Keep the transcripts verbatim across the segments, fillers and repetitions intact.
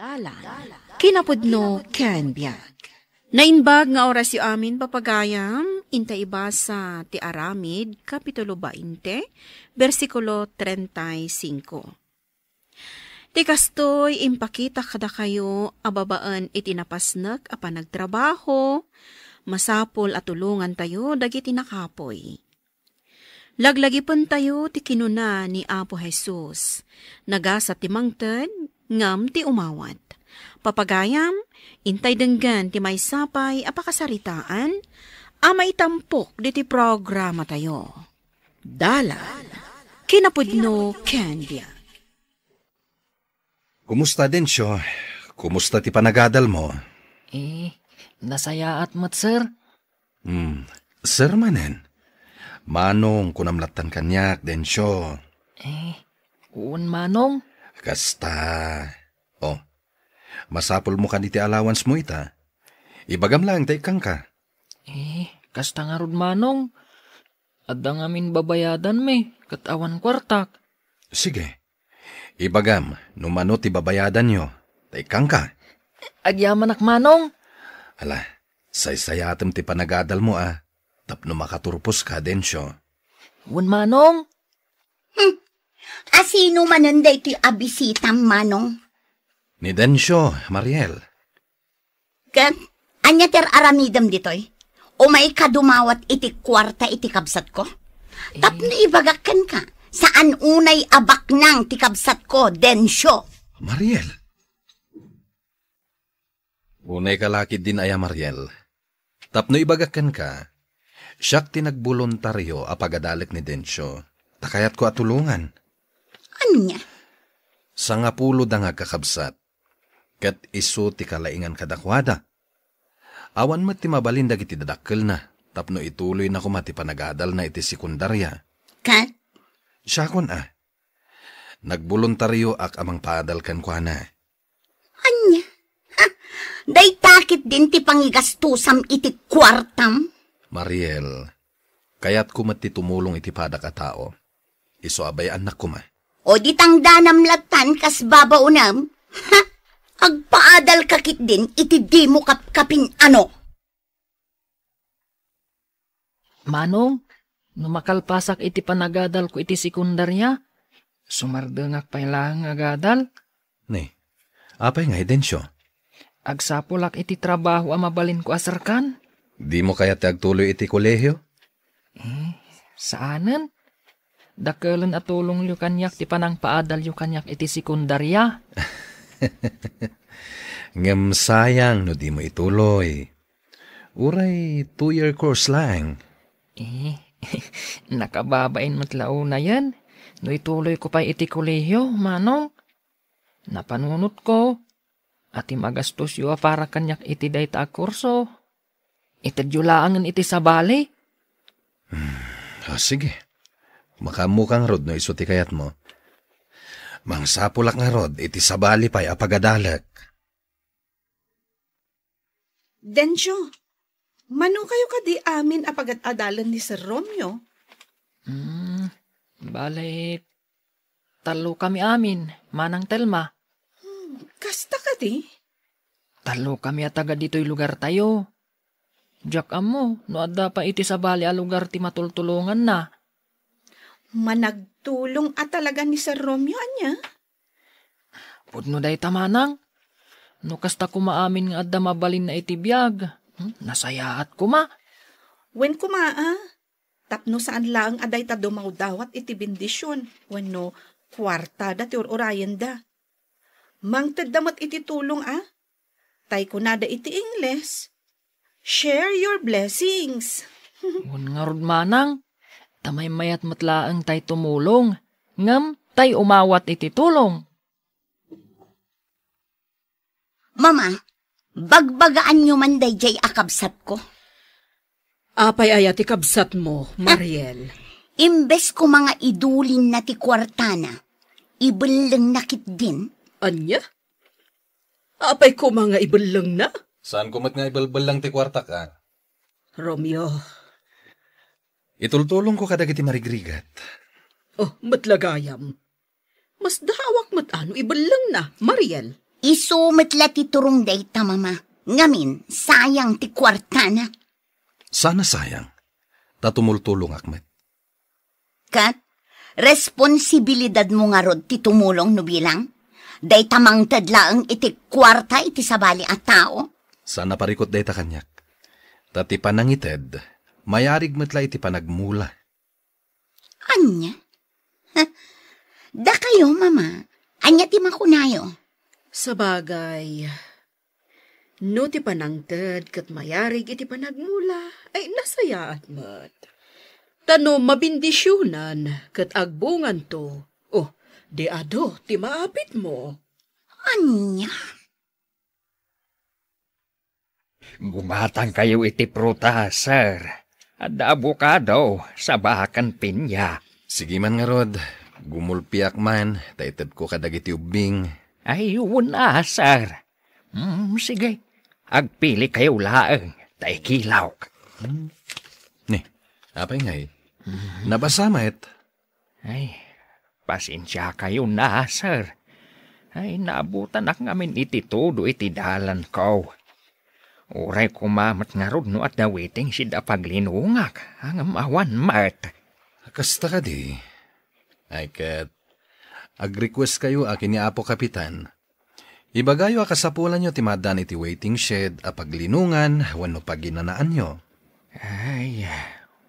Dalan. Kinapudno ken biag. Naimbag nga orasyo amin, papagayam, inta ibasa ti Aramid, Kapitulo bainte, bersikulo treinta y cinco. Ti kastoy, impakita kadakayo a babaen iti napasnek a panagtrabaho, masapul a tulongantayo dagiti nakapuy. Laglagipentayo ti kinuna ni Apo Jesus, nagasat ti mangted, ngem ti umawat. Papagayam, intay denggen ti maysa pay a pakasaritaan a maitampok diti programatayo. Dalan, kinapudno ken biag. Kumusta, Dencio? Kumusta ti panagadalmo? Eh, nasayaat met, sir. Hmm, sir manen. Manong, kunam lattan kaniak, Dencio. Eh, wen, Manong. Kasta. Oh, masapulmo kadi ti allowance mo ita. Ibagam laeng ta ikkanka. Eh, kasta ngarud, Manong. Adda ngamin babayadanmi, ket awan kuartak. Sige. Ibagam no mano ti babayadanyo, ta ikkanka. Agyamanak, Manong. Ala, saysayaatem ti panagadalmo a, tapno makaturposka, Dencio. Wen, Manong. Hmm. Asino manen daytoy a bisitam, Manong? Ni Dencio, Mariel. Ket, ania ti ar-aramidem ditoy? Umayka dumawat iti kuarta iti kabsatko? Tapno ibagak kenka, saan unay a baknang ti kabsatko, Dencio. Mariel. Unayka la ketdin aya, Mariel. Tapno ibagak kenka, siak ti nagboluntario a pagadalek ni Dencio, ta kayatko a tulongan. Ania? Sangapulo da nga agkakabsat. Ket isu ti kalaingan kadakuada. Awan met ti mabalin dagiti dadakkelna tapno ituloyna koma ti panagadalna iti sekundaria. Ket? Siakon a. Nagboluntarioak a mangpaadal kenkuana. Ania? Ha? Dayta ketdin ti pangigastosam iti kuartam? Mariel, kayatko met ti tumulong iti padak a tao. Isu a bay-annak koma. O di tangdanam lattan kas babaonam? Ha? Agpaadalka ketdin iti dimo kapkapin-ano? Manong, no makalpasak iti panagadalko iti sekundaria, sumardengak pay laeng nga agadal. Ni, apay ngay, Dencio? Agsapulak iti trabaho a mabalinko a serkan. Dimo kayat ti agtuloy iti kolehio? Eh, saanen. Dakelen a tulongyo kaniak ti panangpaadalyo kaniak iti sekundaria. Ngem sayang no dimo ituloy. Uray two-year course laeng. Eh, nakababain met la unayen no ituloyko pay iti kolehio, Manong. Napanunotko a ti magastosyo a para kaniak iti dayta a kurso, itedyo laengen iti sabali. Hmm, ah, sige. Makaammoka ngarud no isu ti kayatmo. Mangsapulak ngarud iti sabali pay a pagadalek. Dencio, mano kayo kadi amin a pagad-adalen ni Sir Romeo? Hmm, bale, tallo kami amin, Manang Telma. Hmm, kasta kadi? Tallo kami a taga ditoy lugartayo. Diak ammo no adda pay iti sabali a lugar ti matultulonganna. Managtulong a talaga ni Sir Romeo, ania? Pudno dayta, Manang. No kasta koma amin nga adda mabalinna iti biag, hmm, nasayaat koma. Wen koma, a, tapno saan laeng a dayta dumawdawat iti bendision wenno kuartada ti ur-urayenda. Mangtedda met iti tulong, a, tay kunada iti Ingles, "Share your blessings." Wen ngarud, Manang, ta maymayat met laeng tay tumulong, ngem tay umawat iti tulong. Mama, bagbagaanyo man daydiay a kabsatko. Apay aya ti kabsatmo, Mariel? Imbes koma nga idulinna ti kuartana, ibellengna ketdin. Ania? Apay koma nga ibellengna? Saan ko met nga ibelbelleng ti kuartak, a? Romeo. Itultulongko kadagiti marigrigat. Oh, met la gayam. Masdaawak met a no ibellengna, Mariel. Isu met la ti turong dayta, Mama. Ngamin, sayang ti kuartana. Sana sayang. Ta tumultulongak met. Ket, responsibilidadmo ngarud ti tumulong no bilang? Dayta mangted laeng iti kuarta iti sabali a tao? Sana parikut dayta kaniak. Ta ti panangited, mayarig met la iti panagmula. Ania? Ha? Dakayo, Mama, ania ti makunayo? Sabagay, no ti panangted ket mayarig iti panagmula, ay nasayaat met. Ta no mabendisyonan ket agbunganto, oh, di adu ti maapitmo. Ania? Gumatangkayo iti prutas, sir. Adda abokado, saba ken pinya. Sige man ngarud, gumulpiak man, ta itedko kadagiti ubbing. Ay, wen a, sir. Mm, sige, agpili kayo laeng, ta ikilawk. Hmm. Ni, apay ngay? Mhm. Nabasa met? Ay, pasensiakayo na, sir. Ay, naabutanak ngamin iti tudo iti dalanko. Uray koma met ngarud no adda waiting shed a paglinongak, ngem awan met. Kasta kadi? Ay ket, agrequest kayo a ken ni Apo Kapitan. Ibagayo a kasapulanyo ti maaddaan iti waiting shed a paglinongan wenno paginanaanyo. Ay,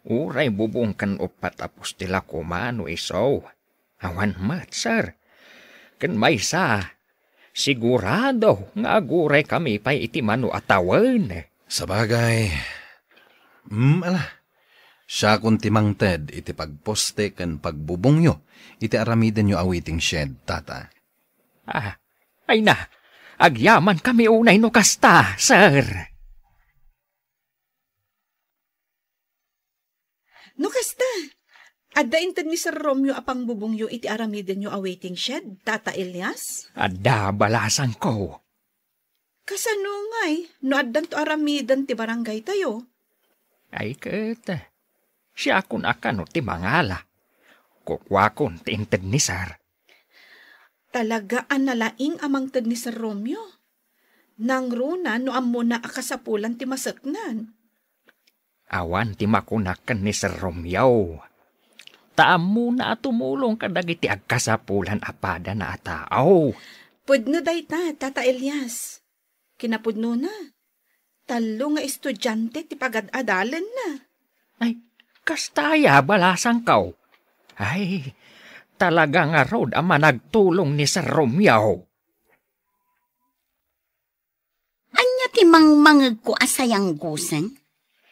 uray bubong ken uppat a pustila koma no isu. Awan met, sir. Ken maysa, sigurado nga aguraykami pay iti mano a tawen. Sabagay, mm, ala, siakon ti mangted iti pagposte ken pagbubongyo iti aramidenyo a waiting shed, Tata. Ah, ay na, agyamankami unay no kasta, sir. No kasta, adda inted ni Sir Romeo a pangbubongyo iti aramidenyo a waiting shed, Tata Elias? Adda, balasangko. Kasano ngay no addanto aramiden ti barangaytayo? Ay ket, siakon a kano ti mangala. Kukuakon ti inted ni Sir. Talaga a nalaing a mangted ni Sir Romeo. Nangruna no ammona a kasapulan ti maseknan. Awan ti makunak ken ni Sir Romeo. Ta ammona a tumulong kadagiti agkasapulan a padana a tao. Pudno dayta, Tata Elias. Kinapudnona, tallo nga estudiante ti pagad-adalenna. Ay, kasta aya, balasangko. Ay, talaga ngarud a managtulong ni Sir Romeo. Ania ti mangmangegko a sayanggosen?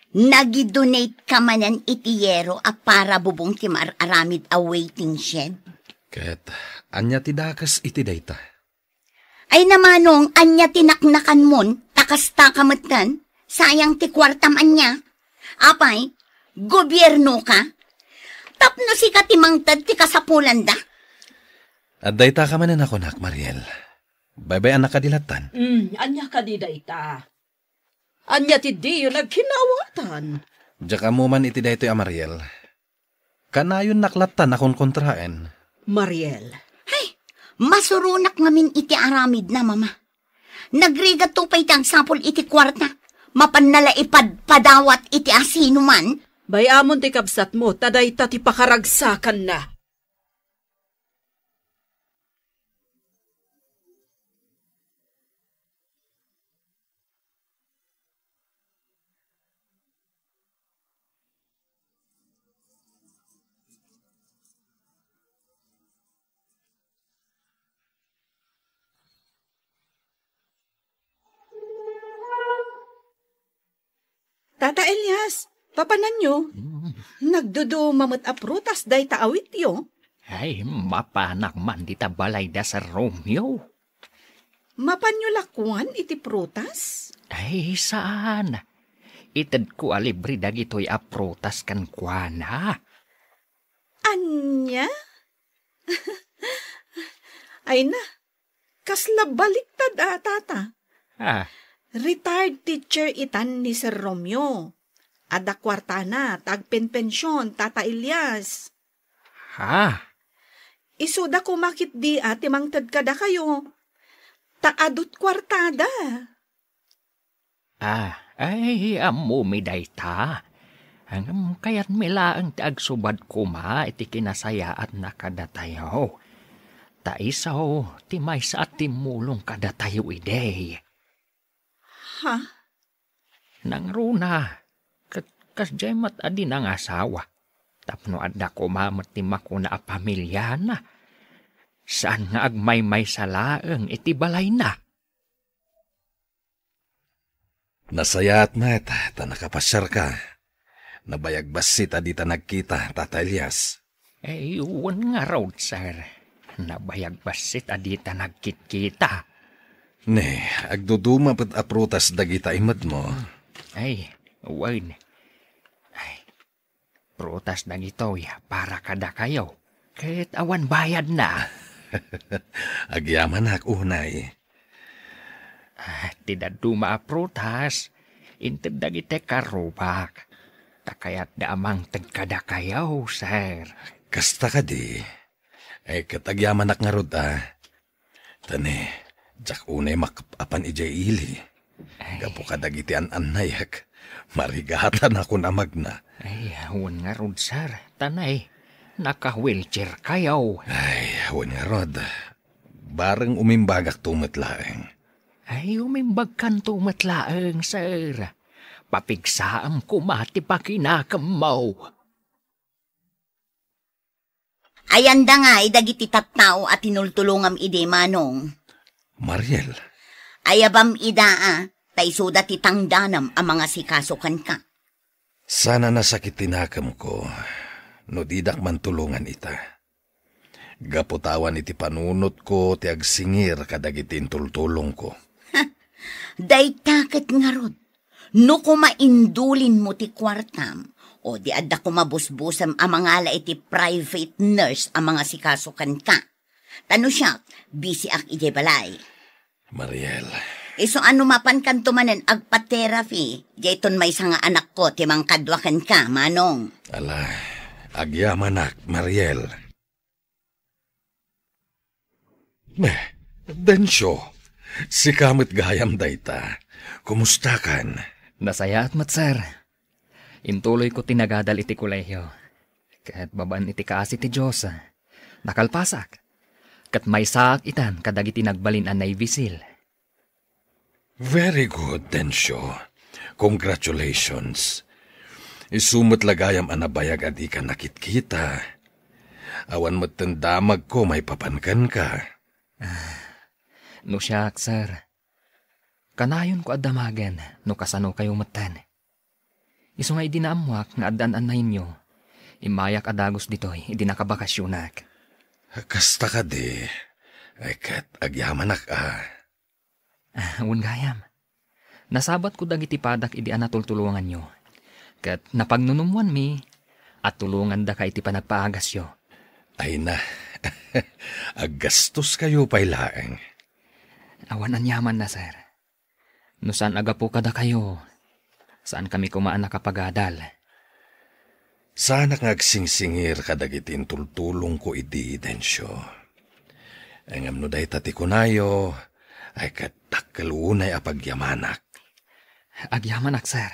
Nagidonate ka manen iti yero a para bubong ti mar-aramid a waiting shed? Ket ania ti dakes iti dayta? Ay, namanong, ania ti naknakanmon? Ta kasta ka metten? Sayang ti kuartam ania? Apay, gobierno ka? Tapno sika ti mangted ti kasapulanda? Adda ita ka manen a kunak, Mariel. Baybay-anak kadi lattan? Mm, ania kadi dayta? Ania ti diyo nagkinaawatan? Diak ammo man iti daytoy a Mariel. Kanayonnak lattan a konkontraen. Mariel. Hay, masuronak ngamin iti aramidna, Mama. Nagrigatto pay ti agsapul iti kuarta. Mapanna la ipadpadawat iti asinoman. Bay-amon ti kabsatmo, ta dayta ti pakaragsakanna. Tata Elias, papananyo? Mm. Nagduduma met a prutas dayta awityo. Ay, mapanak man dita balay da Sir Romeo. Mapanyo la kuan iti prutas? Ay, saan. Itedko a libre dagitoy a prutas kenkuana. Ania? Ay na, kasla baliktad a, Tata. Ah. Retired teacher itan ni Sir Romeo. Adda kuartana, ta agpenpension, Tata Elias. Ha? Isuda koma ketdi a ti mangted kadakayo. ta adut kuartada. Ah, ay, ammomi dayta. Ngem kayatmi laeng ti agsubad koma iti kinasayaatna kadatayo. Ta isu ti maysa a timmulong kadatayo idi. Ha? Nangruna, ket kasdiay met a di nangasawa. Tapno adda koma met ti makuna a pamiliana. Saan nga agmaymaysa laeng iti balayna. Nasayaat met ta nakapasiarka. Nabayag bassit a dita nagkita, Tata Elias. Ay, wen ngarud, sir. Nabayag bassit a dita nagkitkita. Ne, agduduma met a prutas dagita imedmo. Ay, wen. Ay, prutas dagitoy para kadakayo. Ket awan bayadna. Agyamanak unay. Ah, ti dadduma a prutas, inted dagiti karrubak. Ta kayatda a mangted kadakayo, sir. Kasta kadi? Ay, ket agyamanak ngarud, a. Tani, diak unay makap-apan idiay ili. Ay. Gapu kadagiti an-annayek, marigatanakon a magna. Ay, wen ngarud, sir. Tanay, naka-wheelchair kayo. Ay, wen ngarud. Bareng umimbagakto met laeng. Ay, umimbagkanto met laeng, sir. Papigsaam koma ti pakinakemmo. Ayanda nga idagiti tattao a tinultulongam idi, Manong. Mariel. Ayabam ida, a, ta isuda ti tangdanam a mangasikaso kenka. Sana nasakit ti nakemko no didak mantulongan ita. Gapu ta awan iti panunotko ti agsingir kadagiti intultulongko. Dayta ket ngarud, no koma indulinmo ti kuartam, o di adda koma busbusem a mangala iti private nurse a mangasikaso kenka. Ta no siak, bisiak idiay balay. Mariel. Isu a no mapankanto manen agpa-therapy, dayton maysa nga anakko ti mangkadua kenka, Manong. Ala, agyamanak, Mariel. Meh, Dencio, sika met gayam dayta. Kumustakan? Nasayaat met, sir. Intuloyko ti nagadal iti kolehio. Ket babaen iti kaasi ti Dios, nakalpasak. Ket maysaak itan kadagiti nagbalin a Navy SEAL. Very good, Dencio. Congratulations. Isu met la gayam a nabayag a dika nakitkita. Awan metten damagko maipapan kenka. Ah, no siak, sir, kanayonko a damagen no kasanokayo metten. Isu nga idi naammoak nga addan annayenyo, immayak a dagus ditoy idi nakabakasionak. Kasta kadi, ay ket agyamanak a. Ah, wen gayam. Nasabatko dagiti padak idi a natultulonganyo. Ket napagnunummoanmi a tulongandaka iti panagpaagasyo. Ay na, aggastoskayo pay laeng. Awan aniamanna, sir. No saan a gapu kadakayo, saankami koma a nakapagadal. Saanak nga agsingsingir kadagiti intultulongko idi, Dencio. Ngem no dayta ti kunayo, ay ket dakkel unay a pagyamanak. Agyamanak, sir.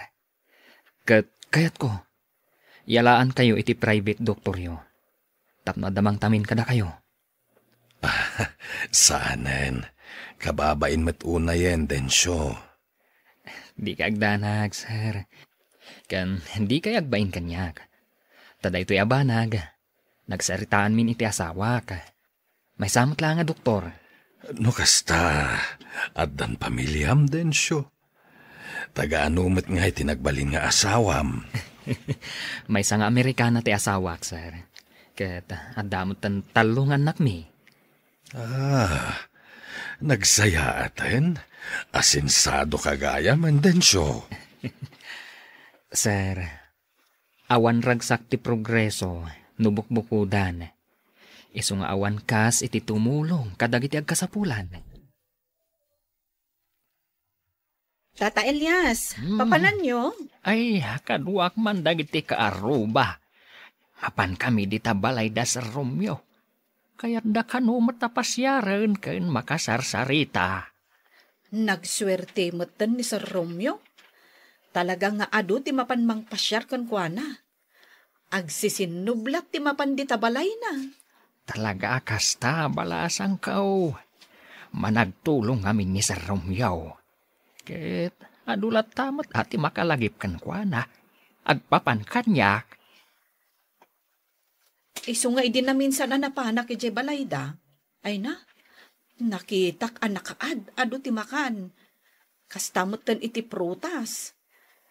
Ket kayatko, yalaankayo iti private doktoryo tapno adda mangtamin kadakayo. Saanen. Kababain met unayen, Dencio. Dika agdanag, sir. Ken dikay agbain kaniak. Ta daytoy a banag, nagsaritaanmin iti asawak. Maysa met la nga doktor. No kasta, addan pamiliam, Dencio? Taga-ano met ngay ti nagbalin nga asawam? Maysa nga Amerikana ti asawak, sir. Ket adda met tallo nga annakmi. Ah, nagsayaaten? Asensadoka gayam, Dencio. Sir, awan ragsak ti progreso no bukbukodan. Isu nga awan kas iti tumulong kadagiti agkasapulan. Tata Elias, Hmm. papananyo? Ay, kaduak man dagiti kaarruba. Mapankami dita balay da Sir Romeo. Kayatda kano met a pasiaren ken makasarsarita. Nagsuerte metten ni Sir Romeo. Talaga nga adu ti mapan mangpasiar kenkuana. Agsisinnublat ti mapan dita balayna. Talaga a kasta, balasangko. Managtulong ngamin ni Sir Romeo. Ket adu latta met a ti makalagip kenkuana. Agpapan kaniak. Isu nga idi naminsan a napanak idiay balayda, ay na, nakitak a nakaad adu ti makan. Kasta metten iti prutas.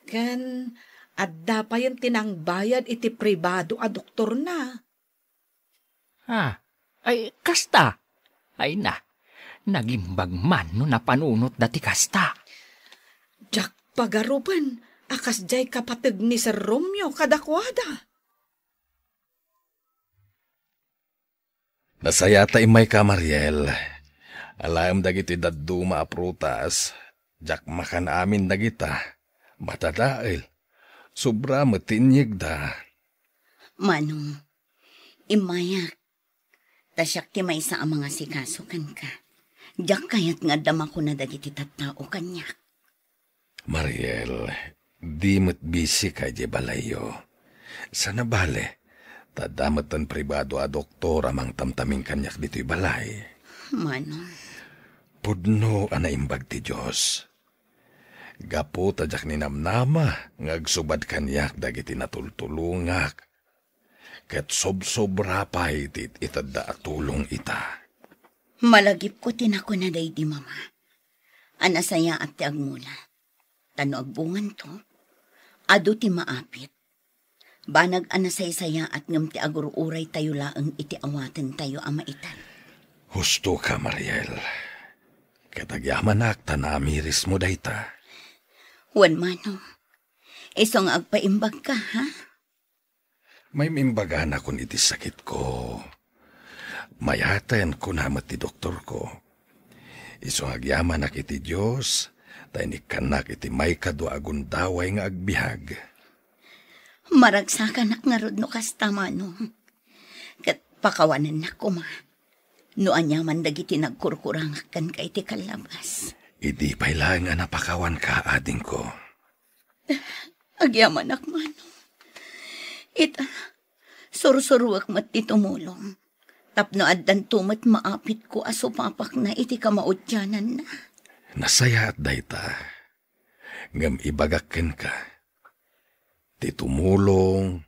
Ken adda payen ti nangbayad iti pribado a doktorna. Ha? Ay, kasta? Ay na, nagimbag man no napanunotda ti kasta. Diak pagarupen a kasdiay kapateg ni Sir Romeo kadakuada. Nasayaat ta immayka, Mariel. Alaem dagiti dadduma a prutas. Diak makan amin dagita. Madadael. Sobra met ti inyegda. Manong, immayak. Ta siak ti maysa a mangasikaso kenka. Diak kayat nga adda makuna dagiti tattao kaniak. Mariel, di met bisika idiay balayyo. Sana bale, ta adda metten pribado a doktor a mangtamtamin kaniak ditoy balay. Manong. Pudno a naimbag ti Dios. Gapu ta diak ninamnama nga agsubad kaniak dagiti natultulongak, ket sobsobra pay ti it-itedda a tulong ita. Malagipko ti nakuna daydi mama a nasayaat ti agmula. Ta no agbunganto, adu ti maapit. Banag a nasaysayaat ngem ti agur-uraytayo laeng iti awatentayo a maitan. Husto ka, Mariel. Ket agyamanak ta naamirismo dayta. Wen, Manong. Isu nga agpaimbagka, ha? Maimimbaganakon iti sakitko. Mayaten, kuna met ti doktorko. Isu nga agyamanak iti Dios, ta inikkannak iti maikadua a gundaway nga agbiag. Maragsakanak ngarud no kasta, Manong. Ket pakawanennak koma no aniaman dagiti nagkurkurangak kenka iti kallabas. Idi pay laeng a napakawanka, adingko. Agyamanak, Manong. Ita, sursuruek met ti tumulong. Tapno addanto met maapitko a supapakna iti kamaudiananna. Nasayaat dayta. Ngem ibagak kenka, ti tumulong,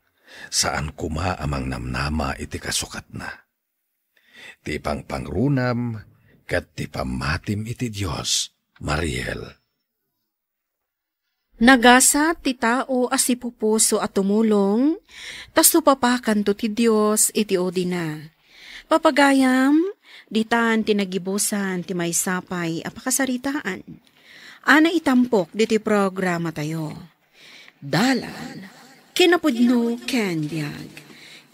saan koma a mangnamnama iti kasukatna. Ti pangpangrunam ket ti pammatim iti Dios, Mariel. Nagasat ti tao a sipupuso a tumulong, ta supapakanto ti Dios iti udina. Papagayam, ditan ti nagibusan ti maysa pay a pakasaritaan a naitampok ditoy programatayo. Dalan, kinapudno ken biag.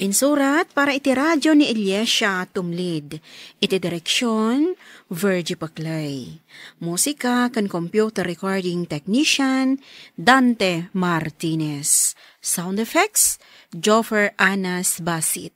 Insurat para iti radio ni Eliasia Tumlid. Iti direksion, Virgie Paclay. Musika ken computer recording technician, Dante Martinez. Sound effects, Joffer Anas Basit.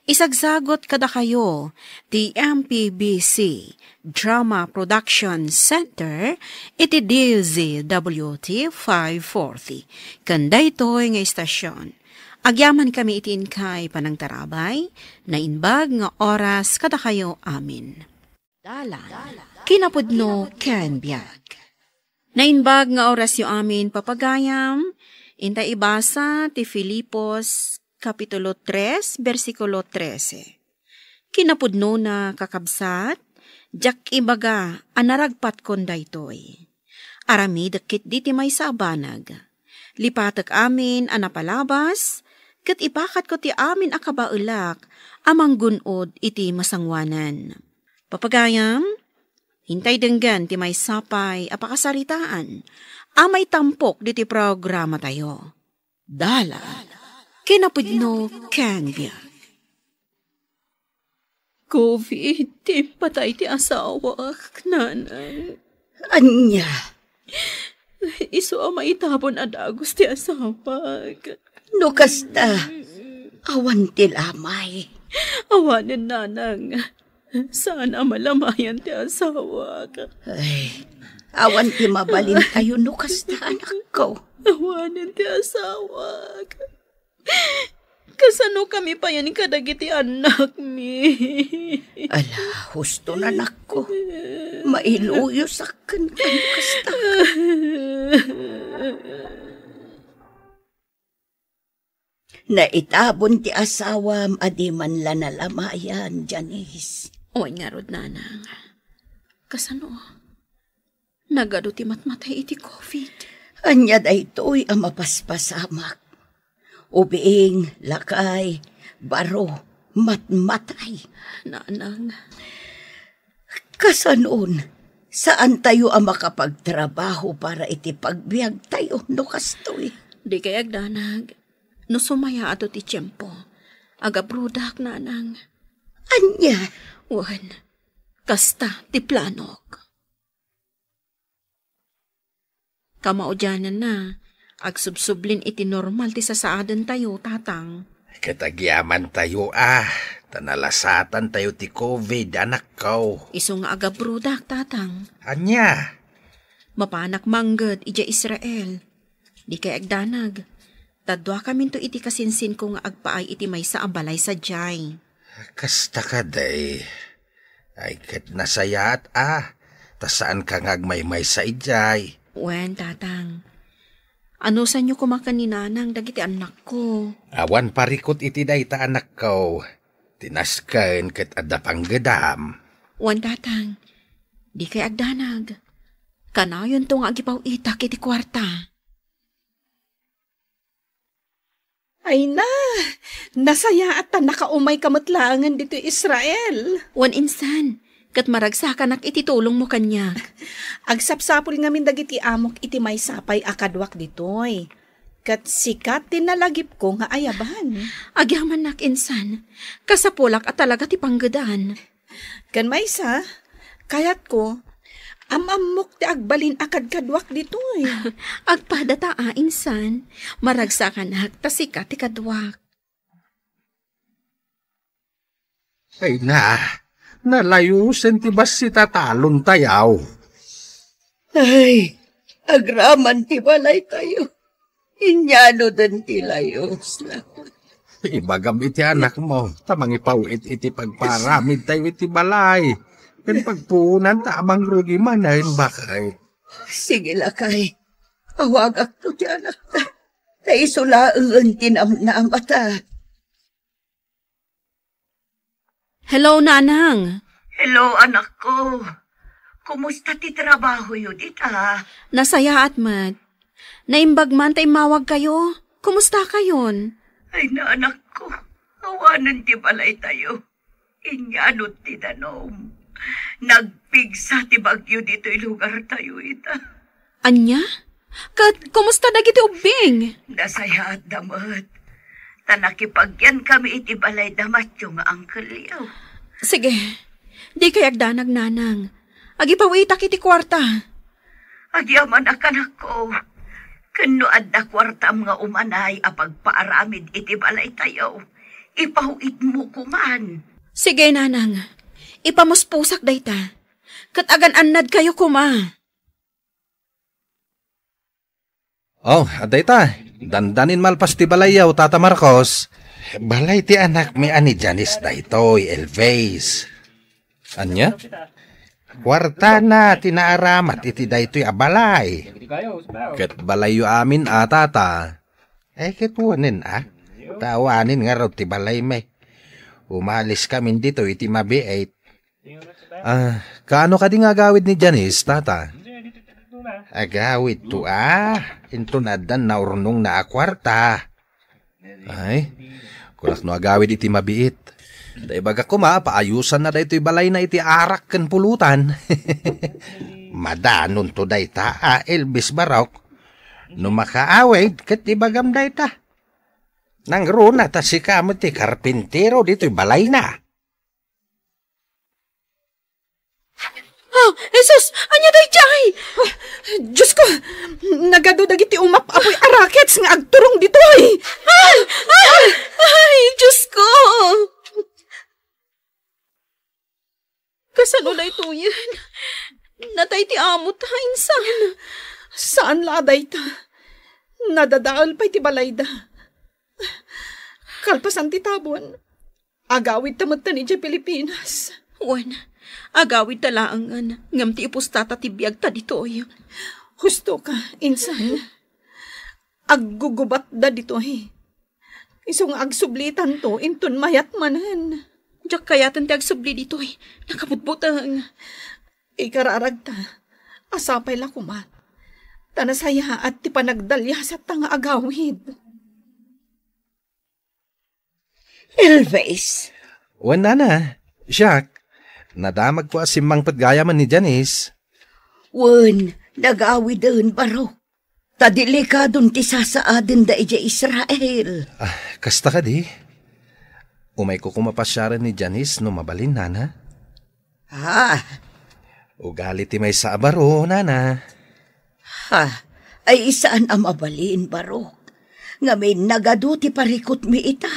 Isagsagot kadakayo ti M P B C Drama Production Center iti D Z W T five forty. Ken daytoy nga istasyon, agyamankami iti inkay panangtarabay, naimbag nga oras kadakayo amin. Dalan, kinapudno ken biag. Naimbag nga orasyo amin, papagayam, inta ibasa ti Filipos, Kapitulo tres, bersikulo trese. Kinapudnona, kakabsat, diak ibaga a naragpatkon daytoy. Aramidek ketdi ti maysa a banag. Lipatek amin a napalabas, ket ipakatko ti amin a kabaelak a manggun-od iti masangoanan. Papagayam, intay denggen ti maysa pay a pakasaritaan a maitampok diti programatayo. Dalan, kinapudno ken biag. Covid ti impatay ti asawak, nanang. Ania? Isu a maitabon a dagus ti asawak. No kasta, awan ti lamay. Awanen, nanang. Saan a malamayan ti asawak. Ay, Awan ti mabalintayo no kasta, anakko. Awanen ti asawak. Kasano kami payen kadagiti annakmi? Ala, husto, anakko. Mailuyosak ken kano kasta. Naitabon ti asawam a di man la nalamayan, Janice. Wen ngarud, nanang. Kasano? Nagadu ti matmatay iti covid. Ania daytoy a mapaspasamak? Ubing, lakay, baro, matmatay. Nanang. Kasanon, saantayo a makapagtrabaho para iti pagbiagtayo no kastoy? Di kay agdanag. No sumayaat ti tiempo, agabrodak, nanang. Ania? Wen, kasta ti planok. Kamaudiananna, agsubsublin iti normal ti sasaadentayo, tatang. Ket agyamantayo a, ta nalasatantayo ti covid, anakko. Isu nga agabrodak, tatang. Ania? Mapanak mangged idiay Israel. Di kay agdanag. Ta duakaminto iti kasinsinko nga agpaay iti maysa a balay sadiay. Kasta kadi. Ay, ket nasayaat a, ta saanka nga agmaymaysa idiay. Wen, tatang. Anusanyo koma ken ni nanang dagiti annakko. Awan parikut iti dayta, anakko. Ti nasken ket adda panggedam. Wen, tatang. Di kay agdanag. Kanayonto nga agipaw-itak iti kuarta. Ay na, nasayaat ta nakaumayka met laengen ditoy Israel. Wen insan, ket maragsakanak iti tulongmo kaniak. Agsapsapul ngamin dagiti amok iti maysa pay a kaduak ditoy. Ket sika ti nalagipko nga ayaban. Agyamannak insan, kasapulak a talaga ti panggedan. Ken maysa, kayatko, am-ammok ti agbalin a kadkaduak ditoy. Agpadata a, insan, maragsakanak ta sika ti kaduak. Ay na, nalayosen ti bassit a talontayo. Ay, agraman ti balaytayo. Inyanoden ti layos. Ibagam iti anakmo, ta mangipaw-it iti pagparamidtayo iti balay. Ken pagpuonan ta a mangrugi manen, baket. Sige, lakay. Awagakto ti anakta. Ta isu laengen ti namnamata. Hello, Nanang. Hello, anakko. Kumusta ti trabahoyo dita? Nasayaat met. Naimbag man ta immawagkayo. Kumustakayon? Ay, na, anakko. Awanen ti balaytayo. Inyano ti danom. Nagpigsa ti bagyo ditoy lugartayo ita. Ania? Ket kumusta dagiti ubbing? Nasayaatda met. Ta nakipagyankami iti balayda matyo nga angkelyo. Sige. Di kay agdanag, Nanang. Agipawitak iti kuarta. Agyamanak, anakko. Ken no adda kuartam nga umanay a pagpaaramid iti balaytayo, ipawitmo koman. Sige, Nanang. Ipamuspusak dayta. Ket agan-annadkayo koma. Oh, adda ita. Dandanin malpas ti balayyo, Tata Marcos. Balay ti anakmi a ni Janice daytoy, Elvis. Ania? Kuartana ti naaramat iti daytoy a balay. Ket balayyo amin a, Tata. Eh, ket wen a. Ta awanen ngarud ti balaymi. Umaliskamin ditoy iti mabiit. Ah, kaano kadi nga agawid ni Janice, Tata? Agawidto a. Inton addan naurnongna a kuarta. Ay, kunak no agawid iti mabiit. Ta ibagak koma, paayusanna daytoy balayna iti arak ken pulutan. Madanonto dayta a, Elvis Barok. No makaawid, ket ibagam dayta. Nangruna ta sika met ti karpintero ditoy balayna. Ah, Jesus! Ania daydiay? Ah, Diyos ko! Nagadu dagiti umap-apoy a rockets nga agturong ditoy! Ah! Ah! Ay, Diyos ko! Kasano daytoyen? Natay ti amo. Ta insan. Saan la a dayta. Nadadael pay ti balayda. Kalpasan ti tabon, agawidta metten idiay Pilipinas. Wen, agawidta laengen, ngem ti ipustata ti biagta ditoy. Husto ka, insan. Aggugubatda ditoy. Isu nga agsublitanto inton mayat manen. Diak kayaten ti agsubli ditoy. Nakabutbuteng. Ikararagta a sapay la koma ta nasayaat ti panagdaliasatta nga agawid. Elvis. Wen, nana. Siak, nadamagko a simmangpet gayam ni Janice. Wen, nagawiden, Barok. Ta delikadon ti sasaadenda idiay Israel. Ah, kasta kadi? Umayko koma pasiaren ni Janice no mabalin, nana? Ah. Ugali ti maysa a baro, nana. Ha, ay saan a mabalin, Barok. Ngamin nagadu ti parikutmi ita.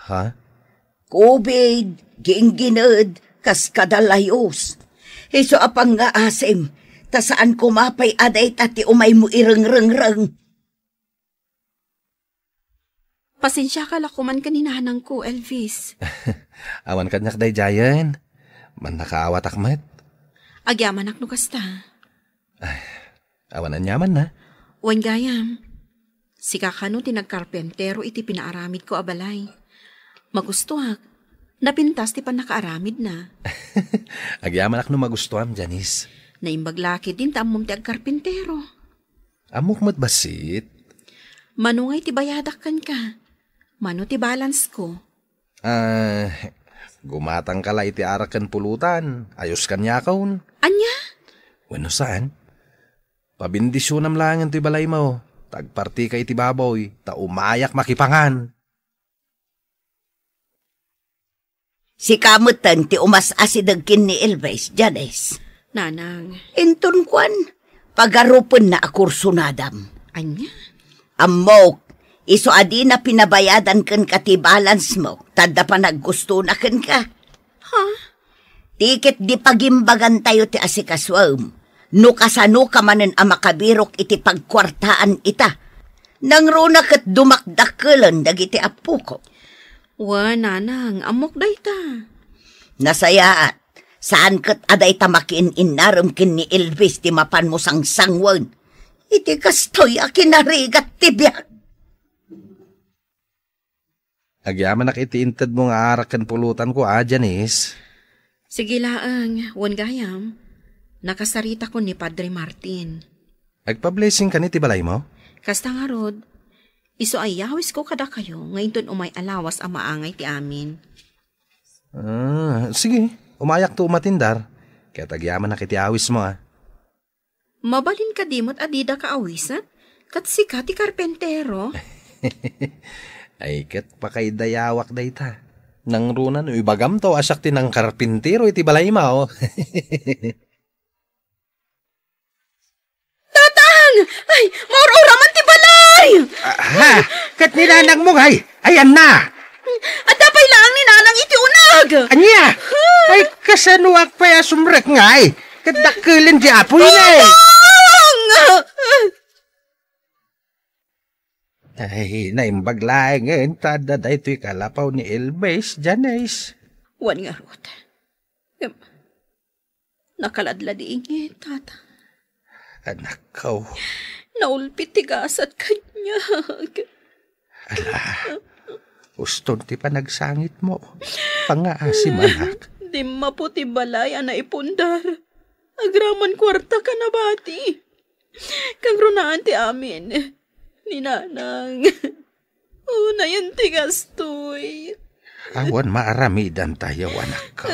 Ha? Kubid, ginggined, kas kada layus. Isu a pangngaasim, ta saan koma pay a dayta ti umaymo irengrengreng. Pasensiaka la koman ken ni nanangko, Elvis. Awan kaniak daydiayen. Mannakaawatak met. Agyamanak no kasta. Awan aniamanna. Wen gayam, sika kano ti nagkarpentero iti pinaaramidko a balay. Magustoak, napintas ti pannakaaramidna. Agyamanak no magustoam, Janice. Naimbag la ketdin ta ammom ti agkarpentero. Ammok met bassit. Mano ngay ti bayadak kenka? Mano ti balance ko? Ah, gumatangka la iti arak ken pulutan. Ayos kaniakon. Ania? Wenno saan? Pabendisionam laengen ti balaymo. Ta agpartika iti baboy, ta umayak makipangan. Sika metten ti umas-asideg ken ni Elvis, Janice. Nanang. Inton kuan, pagarupenna a kursunadam. Ania? Ammok, isu a dina pinabayadan kenka ti balance mo, ta adda panaggustona kenka. Ha? Ti ket di pagimbagantayo ti asikasuem, no kasanoka manen a makabirok iti pagkuartaan ita. Nangruna ket dumakdakkelen dagiti appoko. Wen, nanang, ammok dayta. Nasayaat, saan ket a dayta makiin-innarem ken ni Elvis ti mapanmo sangsangwen. Iti kastoy a kinarigat ti biag. Agyamanak iti intedmo nga arak ken pulutanko, a, Janice. Sige laeng, wen gayam. Nakasaritakon ni Padre Martin. Agpa-blessing kani ti balaymo? Kasta ngarud, isu a iyawisko kadakayo nga inton umay a lawas a maangay ti amin. Ah, sige, umayakto umatindar. Ket agyamanak iti awismo, a. Mabalin kadi met a dida kaawisen? Ket sika ti karpentero? Ay, ket pakaidayawak dayta. Nangruna no ibagamto a siak ti nangkarpintero iti balaymo. Tatang! Ay, maur-uraman ti balay! Ah, ha? Ket ni nanangmo, ay, ayanna? Adda pay laeng ni nanang iti uneg! Ania? Ay, kasanoak pay a sumrek ngay? Ket dakkelen ti apoy, eh. Tatang! Ay, naimbag laengen ta adda daytoy kalapaw ni Elvis, Janice. Wen ngarud. Ngem, nakaladladingit, Tata. Anakko. Naulpit ti gasat kaniak. Ala, uston ti panagsangitmo. Pangaasi, manak. Dimmapo ti balay a naipundar. Agraman kuarta ka nabati. Kangrunaan ti amin. Ni nanang. Unayen ti gastoy. Awan maaramidantayo, anakko.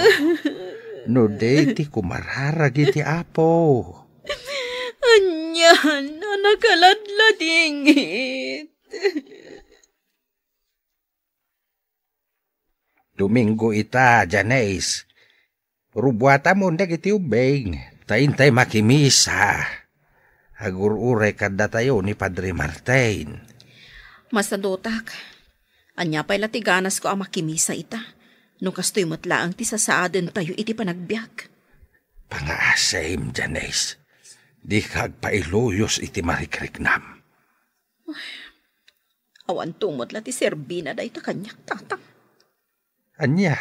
No di ti kumararag iti Apo. Anian a nakaladladingit. Domingo ita, Janice. Rubuatamon dagiti ubbing, ta intay makimisa. Agur-uray kaddatayo ni Padre Martin. Masadotak. Ania pay la ti ganasko a makimisa ita, no kastoy met laeng ti sasaadentayo iti panagbiag? Pangaasim, Janice. Dika agpailuyos iti marikriknam. Awan tumot la ti serbina dayta kaniak, Tatang. Ania?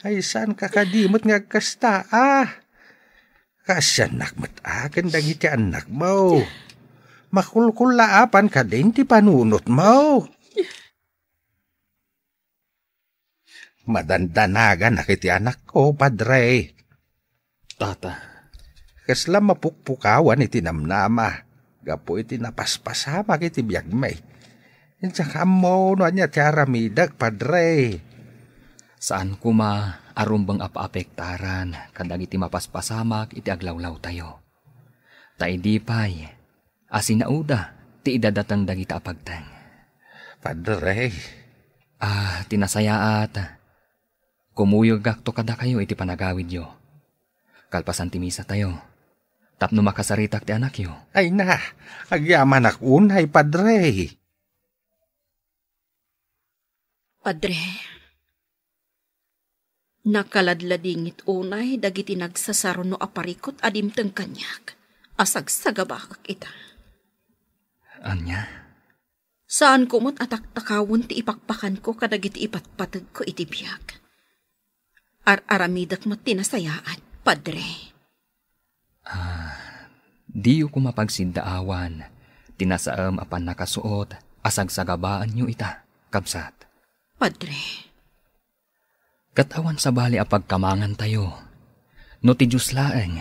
Ay, saan ka kadi met nga agkasta, a? Kaasiannak met a ken dagiti annakmo. Makulkullaapan kadin ti panunotmo. Madandanagan iti anakko, Padre. Tata. Kasla mapukpukawan iti namnama gapu iti napaspasamak iti biagmi. Diak ammo no ania ti aramidek, Padre. Saan koma a rumbeng a paapektaran kadagiti mapaspasamak iti aglawlawtayo. Ta idi pay a sinauda ti idadateng dagita a pagteng. Padre. Ah, ti nasayaat, kumuyogakto kadakayo iti panagawidyo. Kalpasan ti misatayo, tapno makasaritak ti anakyo. Ay na, agyamanak unay, Padre. Padre, nakaladladingit unay dagiti nagsasaruno a parikut a dimteng kaniak a sagsagabakak ita. Ania? Saanko met a taktakawon ti ipakpakanko kadagiti ipatpategko iti biag. Ar-aramidek met ti nasayaat, Padre. Ah, diyo koma pagsiddaawan ti nasaem a pannakasuot a sagsagabaanyo ita, kabsat. Padre. Ket awan sabali a pagkamangantayo no ti Dios laeng,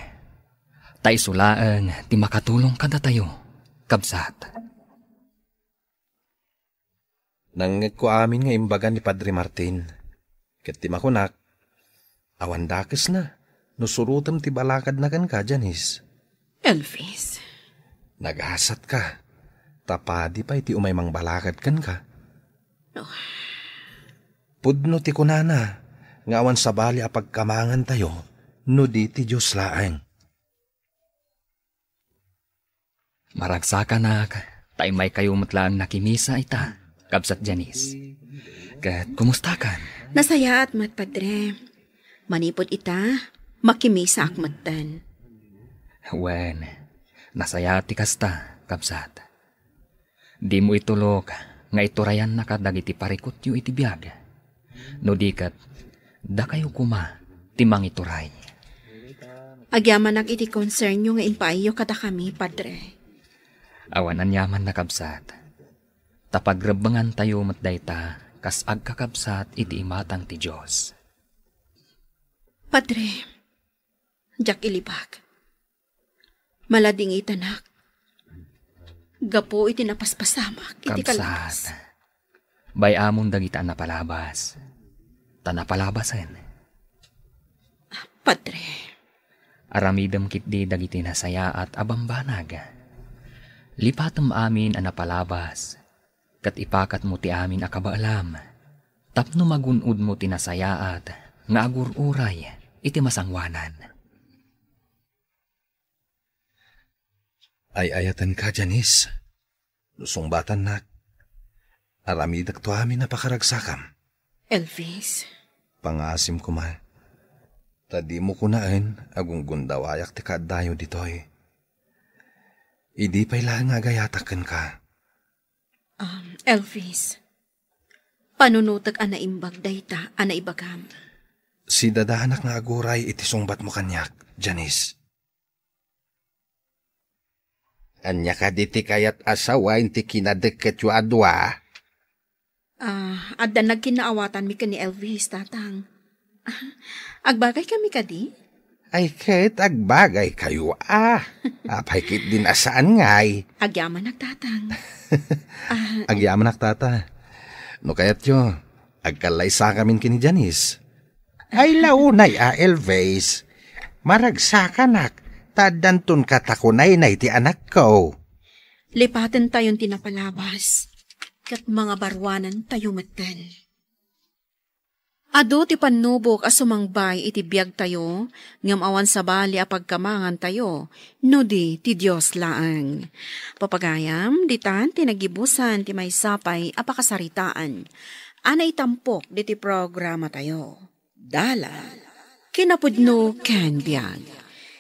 ta isu laeng ti makatulong kadatayo, kabsat. Nangngegko amin nga imbaga ni Padre Martin, ket ti makunak, awan dakesna no surotem ti balakadna kenka, Janice. Elvis. Nagasatka, ta padi pay ti umay mangbalakad kenka. Oh. Pudno ti kunana nga awan sabali a pagkamangantayo no di ti Dios laeng. Maragsakanak, ta immaykayo met laeng nakimisa ita, kabsat Janice. Ket kumustakan? Nasayaat met, Padre. Manipud ita, makimisaak metten. Wen, nasayaat ti kasta, kabsat. Dimo itulok nga iturayanna kadagiti parikutyo iti biag. No di ket, dakayo koma ti mangituray. Agyamanak iti konsernyo nga impaayyo kadakami, Padre. Awan aniaman, kabsat. Ta pagrebbengantayo met dayta kas agkakabsat iti imatang ti Dios. Padre, diak ilibak. Maladingitanak gapu iti napaspasamak iti Kabsat, kalatas. Bay-amon dagita a napalabas. Ta napalabasen. Padre. Aramidem ketdi dagiti nasayaat a bambanag. Lipatem amin a napalabas, ket ipakatmo ti amin a kabaelam, tapno magun-odmo ti nasayaat nga agur-uray iti masangoanan. Ay-ayatenka, Janice. No sungbatannak, aramidekto amin a pakaragsakam. Elvis. Pangngaasim koma, ta dimo kunaen a gunggundawayak ti kaaddayo ditoy. Idi pay laeng nga agayatak kenka. Um, Elvis, panunotek a naimbag dayta a naibagam. Sidadanak nga aguray iti sungbatmo kaniak, Janice. Ania kadi ti kayat a sawen ti kinadekketyo a dua? Ah, adda nagkinnaawatanmi ken ni Elvis, Tatang. Agbagay kami kadi? Ay, ket agbagay kayo, a. Apay ketdin a saan ngay? Agyamanak, Tatang. Ah, Agyamanak, Tata. No kayatyo, agkallaysakamin ken ni Janice. Ay, launay a, Elvis. Maragsakanak, ta addanton katakunaynay ti anakko. Lipatentayon ti napalabas, ket mangabaruanantayo metten. Adu ti pannubok a sumangbay iti biagtayo, ngem awan sabali a pagkamangantayo, no di ti Dios laeng. Papagayam, ditan ti naggibusan ti maysa pay a pakasaritaan a naitampok diti programatayo. Dalan, kinapudno ken biag.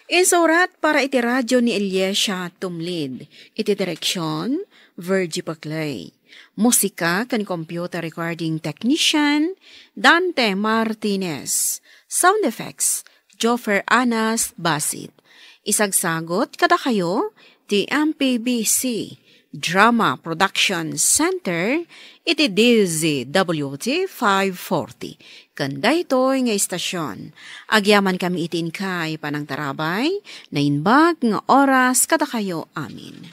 Insurat para iti radio ni Eliesha Tumlid. Iti direksyon, Virgie Paclay. Musika ken computer recording technician, Dante Martinez. Sound effects, Joffer Anas Basit. Isagsagot kadakayo ti M P B C Drama Production Center iti D Z W T five forty. Ken daytoy nga istasyon, agyaman kami iti inkay panangtarabay, naimbag nga oras kadakayo amin.